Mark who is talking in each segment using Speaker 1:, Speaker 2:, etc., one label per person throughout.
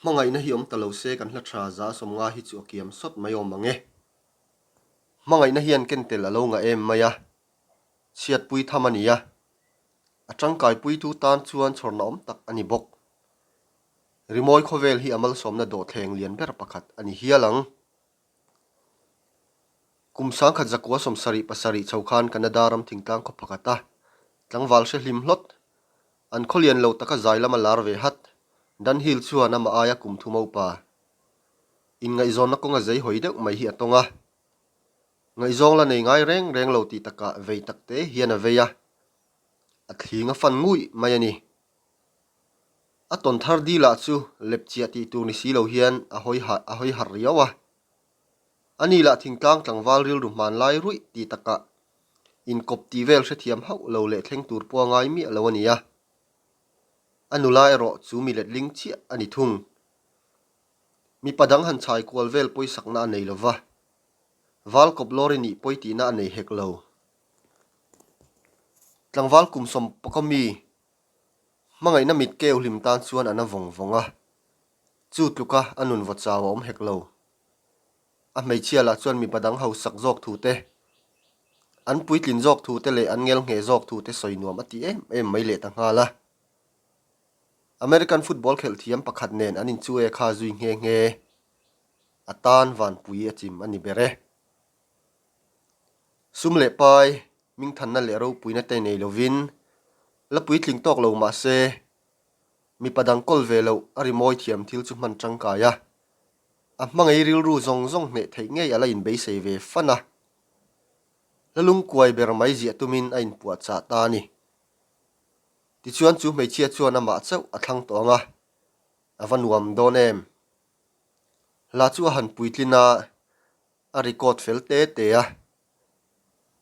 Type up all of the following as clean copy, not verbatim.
Speaker 1: Hmangaihna hi awm ta lo se kan hla tha 150 hi chu a kiam sawt mai awm ang e. Hmangaihna hian ken tel a lo ngah em mai a, chhiatpui tham a ni a, a tangkaipuitu tan chuan chhawrna awm tak a ni bawk. Rimawi khawvel hi a malsawmna dawhthleng lian ber pakhat a ni hial ang. Kum 1977 chho khan Canada ram thingtlang khaw pakhat a tlangval hre hlim hlawt. An khaw lian lo taka zai lama lar ve hat. Dan Hill chuan amah aia kum thum a upa. Inngaihzawnna kawnga zei hawi deuh mai hi a tawng a. Ngaihzawng la nei ngai reng reng lo tih takah vei tak te hian a vei a. A thling a fan nguih mai a ni. A tawn thar dilah chu lepchiah tih tur ni si lo hian a hawi a hawi harh riau a. Ani lah thingtlang tlangval rilru hman lai ruih tih takah inkawp tih vel hrethiam hauh lo leh thleng tur pawh a ngai miah lo a ni a. A nula erawh chu mi letling chiah a ni thung. Mipa dang han chhai kual vel pawisakna a nei lo va, val kawp lawri nih pawi tihna a nei hek lo. Tlangval kum sawm pawka mi Hmangaihna mit keu hlim tan chuan a na vawng vawng a, chu tluka a nun vaw chau a awm hek lo. A hmeichhia lah chuan mipa dang hausak zawk thu te, an puitlin zawk thu te leh an ngel ngheh zawk thu te sawi nuam a ti em em mai leh ta nghal a. American football khelh thiam pakhat nen an inchu e kha zui nghe nghe a tan vanpui a chim a ni ber e. Sum leh pai Hmingthanna leh ropuina te nei lovin la puitling tawk lo mah se, mipa dang kawl ve loh a rimawi thiam thil chu hman tangkai a, a hmangei rilru zawng zawng hneh theih ngei a la inbeisei ve fan a. Hla lungkuai ber mai ziah tumin a inpuahchah ta a ni. Tichuan chu hmeichhia chuan amah chauh a thlang tawh ang a, a va nuam dawn em? Hla chu a han puitlin a, a record fel te te a.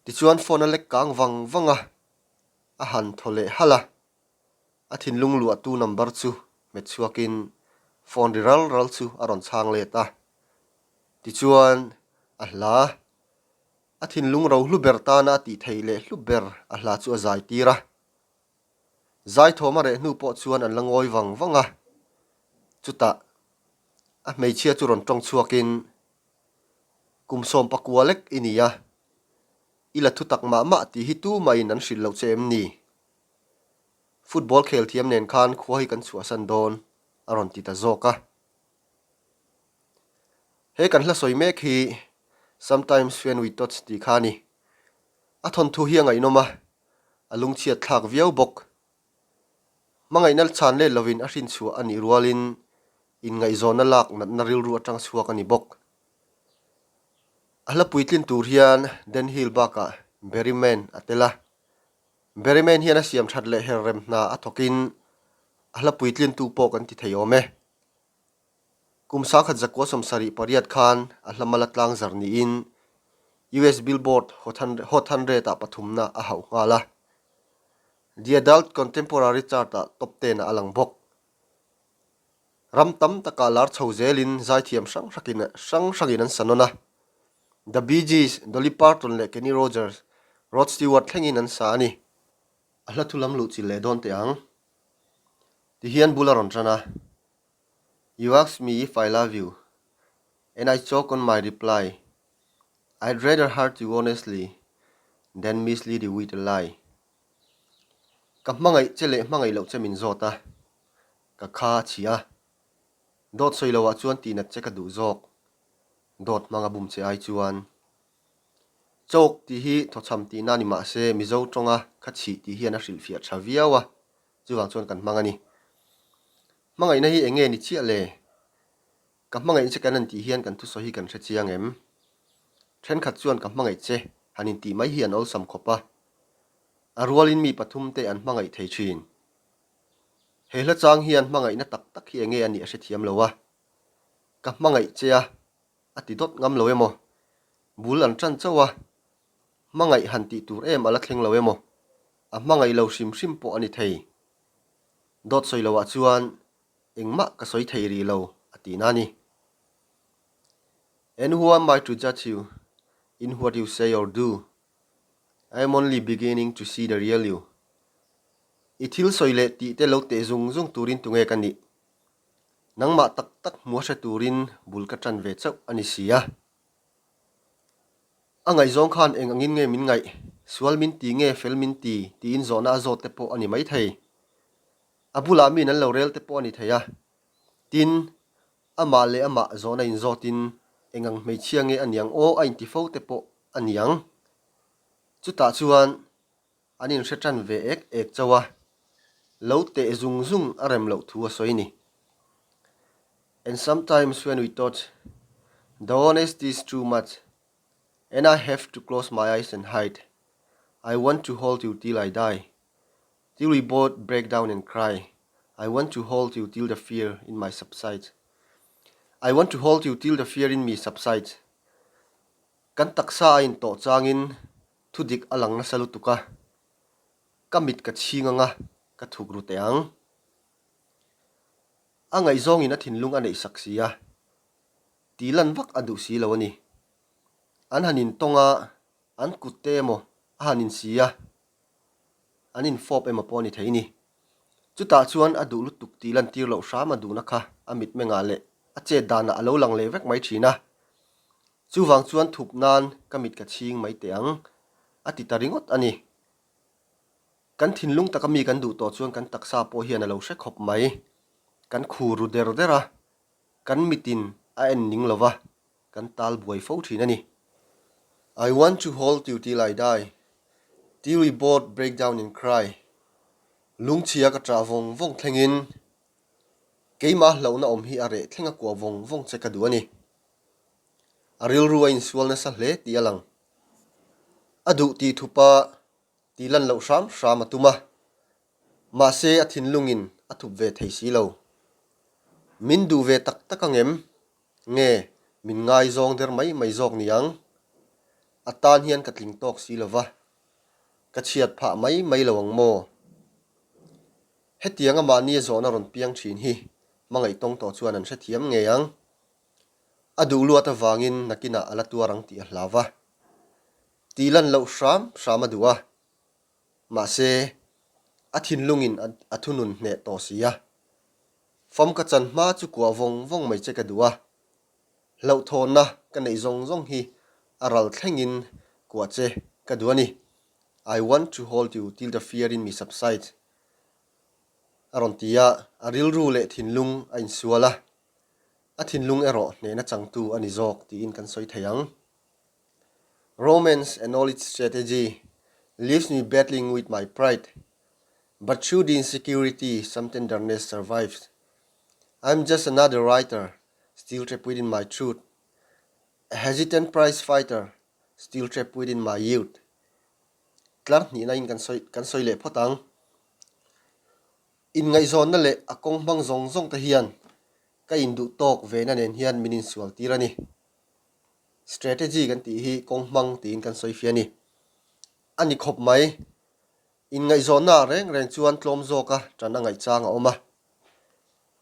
Speaker 1: Tichuan phone a lek kang vang vang a, a han thaw leh halh a. A thinlung luahtu number chu hmet chhuakin phone ri ral ral chu a rawn chhang let a. Tichuan a hla, a thinlung ro hlu ber tana a tih theih leh hlu ber a hla chu a zai tir a. Zaithawm a reh hnu pawh chuan an la ngawi vang vang a. Chutah a hmeichhia chu rawn tawng chhuakin Kum 19 lek i ni a, i la thutak mah mah tih hi tumahin an hrilh loh che em ni? Football khel thiam nen khan khua hi kan chhuahsan dawn, a rawn ti ta zawk a. He kan hla sawi mek hi Sometimes When We Touch tih kha a ni. A thawnthu hi a ngaihnawm a, a lungchhiat thlak viau bawk. Hmangaihna chhan let lovin a hrinchhuah a nih rualin inngaihzawnna lak natna rilru atang chhuak a ni bawk. A hla puitlin tur hian Dan Hill bakah Barry Mann a tel a. Barry Mann hian a siam that leh her rem hna a thawkin a hla puitlintu pawh kan ti thei awm e. Kum 1978 khan a hla mala tlang zar niin US Billboard Hot 100 ah pathumna a hauh nghal a. The Adult Contemporary Chart-ah top ten ah a lang bawk. Ram tam takah lar chho zelin zaithiam hrang hrakin hrang hrangin an sa nawn a. The Bee Gees, Dolly Parton leh Kenny Rogers, Rod Stewart thlengin an sa a ni. A hla thu lam luh chilh leh dawn teh ang. Tihian bul a rawn tan a. You ask me if I love you and I choke on my reply I'd rather hurt you honestly than mislead you with a lie Ka hmangaih che leh hmangaih loh che min zawt a, ka kha a chhia a. Dawt sawi loh ah chuan tihnat che ka duh zawk, dawt hmanga bum che ai chuan. Choke tih hi thawchham tihna ni mah se Mizo tawnga kha chhih tih hian a hrilhfiah tha viau a, chuvang chuan kan hmang a ni. Hmangaihna hi eng nge ni chiah le? Ka hmangaih che kan han tih hian kan thusawi hi kan hre chiang em? Thenkhat chuan ka hmangaih che han intih mai hi an awlsam khawp a. A rualin mi pathum te an hmangaih thei thin. He hla chang hian hmangaihna tak tak hi enge a nih a hrethiam lo a. Ka hmangaih che a, a ti dawt ngam lo emaw? Bul an tan chauh a, hmangaih han tih tur em a la thleng lo emaw? A hmangaih lo hrim hrim pawh a ni thei. Dawt sawi loah chuan engmah ka sawi thei rih lo a tihna a ni. And who am I to judge you in what you say or do? I am only beginning to see the real you. I thil sawi leh tih te lo teh zung zung turin tunge ka nih? Nangmah tak tak hmua hre turin bul ka ṭan ve chauh a ni si a. A ngaihzawng khan eng angin nge min ngaih, sual min ti nge fel min ti tiin zawhna a zawt te pawh a ni maithei. A bulah miin an lo rel te pawh a ni thei a. Tin, amah leh amah zawhna inzawtin eng ang hmeichhia nge a niang aw a inti fo te pawh a niang. Chutah chuan an inhre tan ve ek ek chauh a, lo teh zung zung a rem loh thu a sawi ni. And sometimes when we touch, the honesty is too much and I have to close my eyes and hide, I want to hold you till I die, till we both break down and cry, I want to hold you till the fear in my subsides, I want to hold you till the fear in me subsides. Kan taksa a intawh changin Thu dik a lang nasa lutuk a, ka mit ka chhing anga ka thuk ru teh ang. A ngaihzawngin a thinlung a neih sak si a, ti lan vak a duh si lo a ni. An han intawng a, an kut te emaw a han insi a, an infawp emaw pawh a ni thei ni. Chutah chuan a duh lutuk tih lantir loh hram a duhna kha a mitmengah leh a chet danah a lo lang leh vek mai thin a. Chuvang chuan thup nan ka mit ka chhing mai teh ang, a ti ta ringawt a ni. Kan thinlung taka mi kan duh tawh chuan kan taksa pawh hian a lo hre khawp mai. Kan khur ru der der a, kan mitin a en ning lo va, kan tal buai fo thin a ni. I want to hold you till I die, till we both break down and cry, lungchhia ka ṭah vawng vawng thlengin keimah hlauhna awm hi a reh thleng a kuah vawng vawng che ka duh a ni. A rilru a insual nasa hle tih a lang. A duh tih thupa tih lan loh hram hram a tum a, mahse a thinlungin a thup ve thei si lo. Min duh ve tak tak angem? Nge min ngaizawng der mai mai zawk ni ang? A tan hian ka tling tawk si lo va, ka chhiat phah mai mai lo ang maw? Hetianga mahni a zawhna rawn piang thin hi hmangaih tawng tawh chuan an hrethiam ngei ang. A duh luat avangin nakinah a la tuar ang tih a hlau va. Tih lan loh hram hram a duh a. Mahse, a thinlungin a thunun hneh tawh si a. Fam ka chan hma chu kuah vawng vawng mai che ka duh a. Hlauhthawnna ka neih zawng zawng hi a ral thlengin kuah che ka duh a ni. I want to hold you till the fear in me subsides. A rawn ti a, a rilru leh thinlung a insual a. A thinlung erawh hnehna changtu a ni zawk tiin kan sawi thei ang. Romance and all its strategy leaves me battling with my pride, but through the insecurity some tenderness survives. I'm just another writer, still trapped within my truth, a hesitant prize fighter, still trapped within my youth. Tlar hnihna in kan sawi kan sawi leh phawt ang. Inngaihzawnna leh a kawng hmang zawng zawng te hian ka induh tawk vena nen hian min insual tir a ni. Strategy kan tih hi kawng hmang tiin kan sawi fia a ni. A ni khawp mai. Inngaihzawnna ah reng reng chuan tlawm zawka ṭan a ngaih chang a awm a.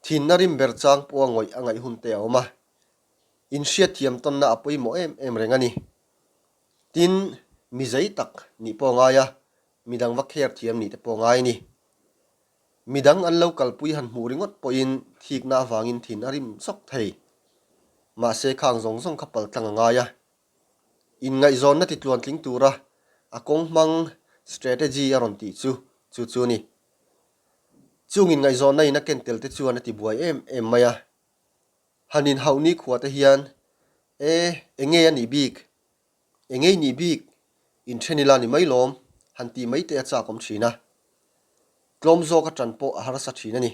Speaker 1: Thinna rim ber chang pawha ngawih a ngaih hun te a awm a. Inhriatthiam tawnna a pawimawh em em reng a ni. Tin, mi zei tak nih pawh a ngai a, midang va kher thiam nih te pawh a ngai a ni. Midang an lo kalpui han hmuh ringawt pawhin thikna avangin thin a rim zawk thei. Mahse khang zawng zawng kha paltlang a ngai a. Inngaihzawnna titluantling tura a kawng hmang strategy a rawn tih chu chu chu a ni. Chung inngaihzawnna in a ken tel te chuan a ti buai em em mai a. Han inhauh nikhua te hian e enge a nih bik? Engei nih bik inthen ila ni mai lawm han tih mai te a chak awm thin a. Tlawm zawk a tan pawh a harsa thin a ni.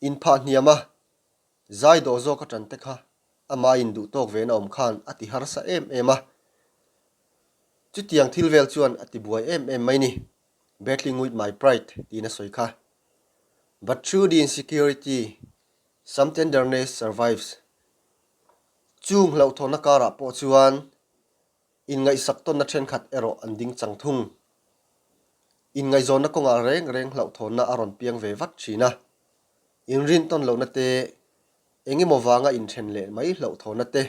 Speaker 1: Inphah hniam a, zai dawh zawk a tan te kha amah induh tawk ve na awm khan a ti harsa em em a. Chutiang thil vel chuan a ti buai em em mai ni. Battling with my pride tiin a sawi kha. But through the insecurity, some tenderness survives. Chung hlauhthawhna karah pawh chuan inngaihsak tawnna thenkhat erawh an ding chang thung. Inngaihzawnna kawngah reng reng hlauhthawnna a rawn piang ve vat thin a. Inrintawn lohna te, eng emaw vanga inthen leh mai hlauhthawnna te,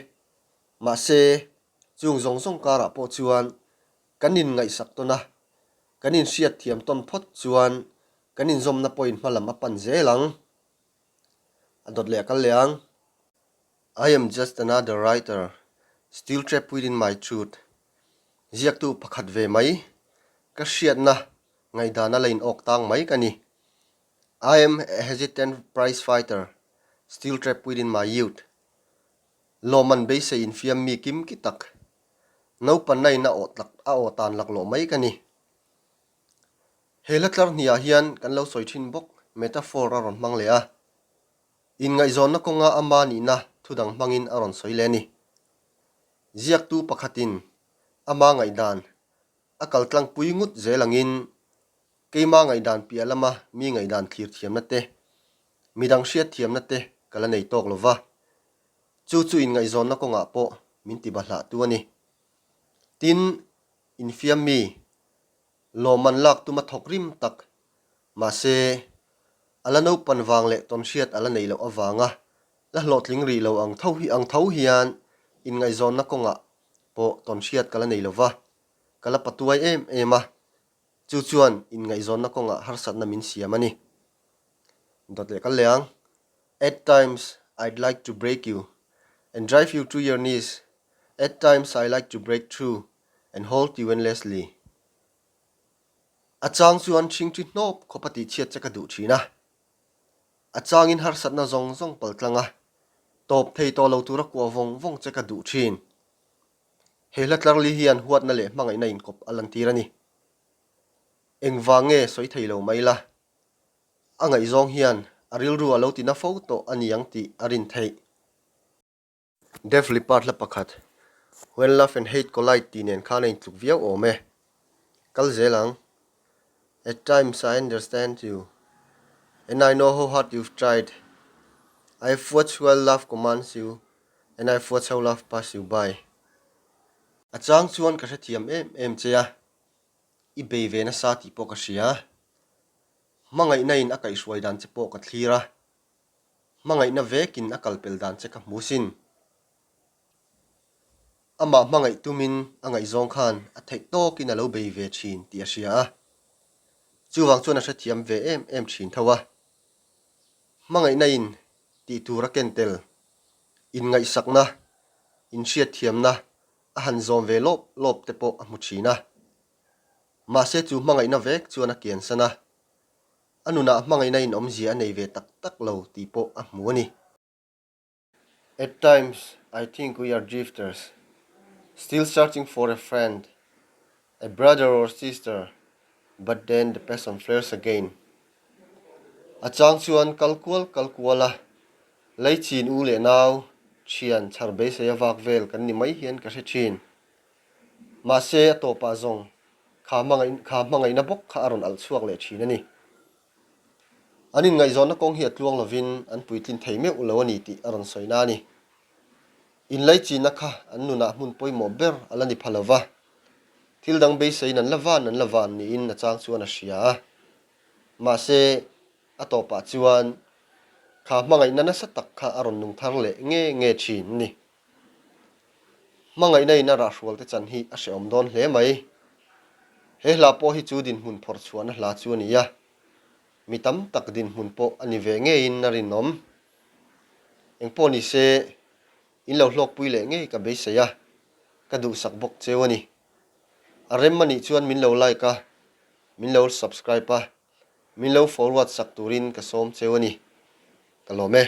Speaker 1: mahse chung zawng zawng karah pawh chuan kan inngaihsak tawn a, kan inhriatthiam tawn phawt chuan kan inzawmna pawhin hmalam a pan zel ang. A dawt leh a kal leh ang. I am just another writer, still trapped within my truth. Ziaktu pakhat ve mai, ka hriatna ngaihdana la inawk tang mai ka ni. I am a hesitant prize fighter, still trapped within my youth. Lawmman beisei infiam mi kim ki tak, naupanna in a awh tlak a aw tan laklawh mai ka ni. He hla tlar hniah hian kan lo sawi thin bawk metaphor a rawn hmang leh a. Inngaihzawnna kawnga ama nihna thu dang hmangin a rawn sawi leh a ni. Ziaktu pakhatin ama ngaihdan a kal tlangpui ngut zel angin keima ngaihdan piah lama mi ngaihdan thlir thiamna te, midang hriat thiamna te ka la nei tawk lo va. Chu chu inngaihzawnna kawngah pawh min ti bahlahtu a ni. Tin, infiam mi Lawmman lak tuma thawk rim tak. Mahse, a la naupan vang leh tawnhriat a la neih loh avanga la hlawhtling rih lo ang tho hi ang tho hian inngaihzawnna kawngah pawh tawnhriat ka la nei lo va, ka la patuai em em a, chu chuan inngaihzawnna kawngah harsatna min siam a ni. Dawt leh kal leh ang. At times I'd like to break you and drive you to your knees, at times I like to break through and hold you endlessly. A chang chuan ṭhingṭhi hnawp khawp a tihchhiat che ka duh ṭhin a. A changin harsatna zawng zawng pal tlang a, tawp thei tawh lo tura kuah vawng vawng che ka duh ṭhin. He hla tlarli hian huatna leh hmangaihna inkawp a lantir a ni. Engvang nge sawi thei lo mai la? A ngaihzawng hian a rilru a lo ti na fo tawh a ni ang tih a rin theih. Def Leppard hla pakhat, When Love and Hate Collide tih nen khan a intluk viau awm e. Kal zel ang. At times I understand you And I know how hard you've tried I've watched while love commands you And I've watched how love pass you by A chang chuan ka hrethiam em em che a, i bei ve nasa tih pawh ka hria. Hmangaihna in a kaihhruai dan che pawh ka thlir a, Hmangaihna vekin a kalpel dan che ka hmu sin. Amah hmangaih tumin a ngaihzawng khan a theih tawkin a lo bei ve thin tih a hria a. Chuvang chuan a hrethiam ve em em thin tho a. Hmangaihna in tih tur a ken tel, inngaihsakna, inhriatthiamna a han zawm ve lawp lawp te pawh a hmu thin a. Mahse chu hmangaihna vek chuan a kiansan a. A nunah hmangaihna in awmzia a nei ve tak tak lo tih pawh a hmu a ni. At times I think we are drifters, still searching for a friend, a brother or sister, but then the passion flares again. A chang chuan kal kual kal kual a, lei chin u leh nau, thian, chhar beisei a vak vel kan ni mai hian ka hre thin. Mahse a tawpah zawng Kha hmangaih, kha hmangaihna bawk kha a rawn alh chhuak leh thin a ni. An inngaihzawnna kawng hi a tluang lovin an puitlin thei meuh lo a ni tih a rawn sawi na a ni. Inlaichinna kha an nunah hmun pawimawh ber a la ni pha lo va, thil dang beiseiin an la van an la van niin a chang chuan a hria a. Mahse, a tawpah chuan kha hmangaihna nasa tak kha a rawn nung thar leh nge nge thin a ni. Hmangaihna in a rahhrual te chan hi a hrehawm dawn hle mai. He hla pawh hi chu dinhmun phawrh chhuahna hla chu a ni a, mi tam tak dinhmun pawh a ni ve ngeiin a rinawm. Engpawh ni se, in lo hlawkpui leh ngei ka beisei a, ka duhsak bawk cheu a ni. A rem a nih chuan min lo like a, min lo subscribe a, min lo forward sak turin ka sawm cheu a ni. Ka lawm e.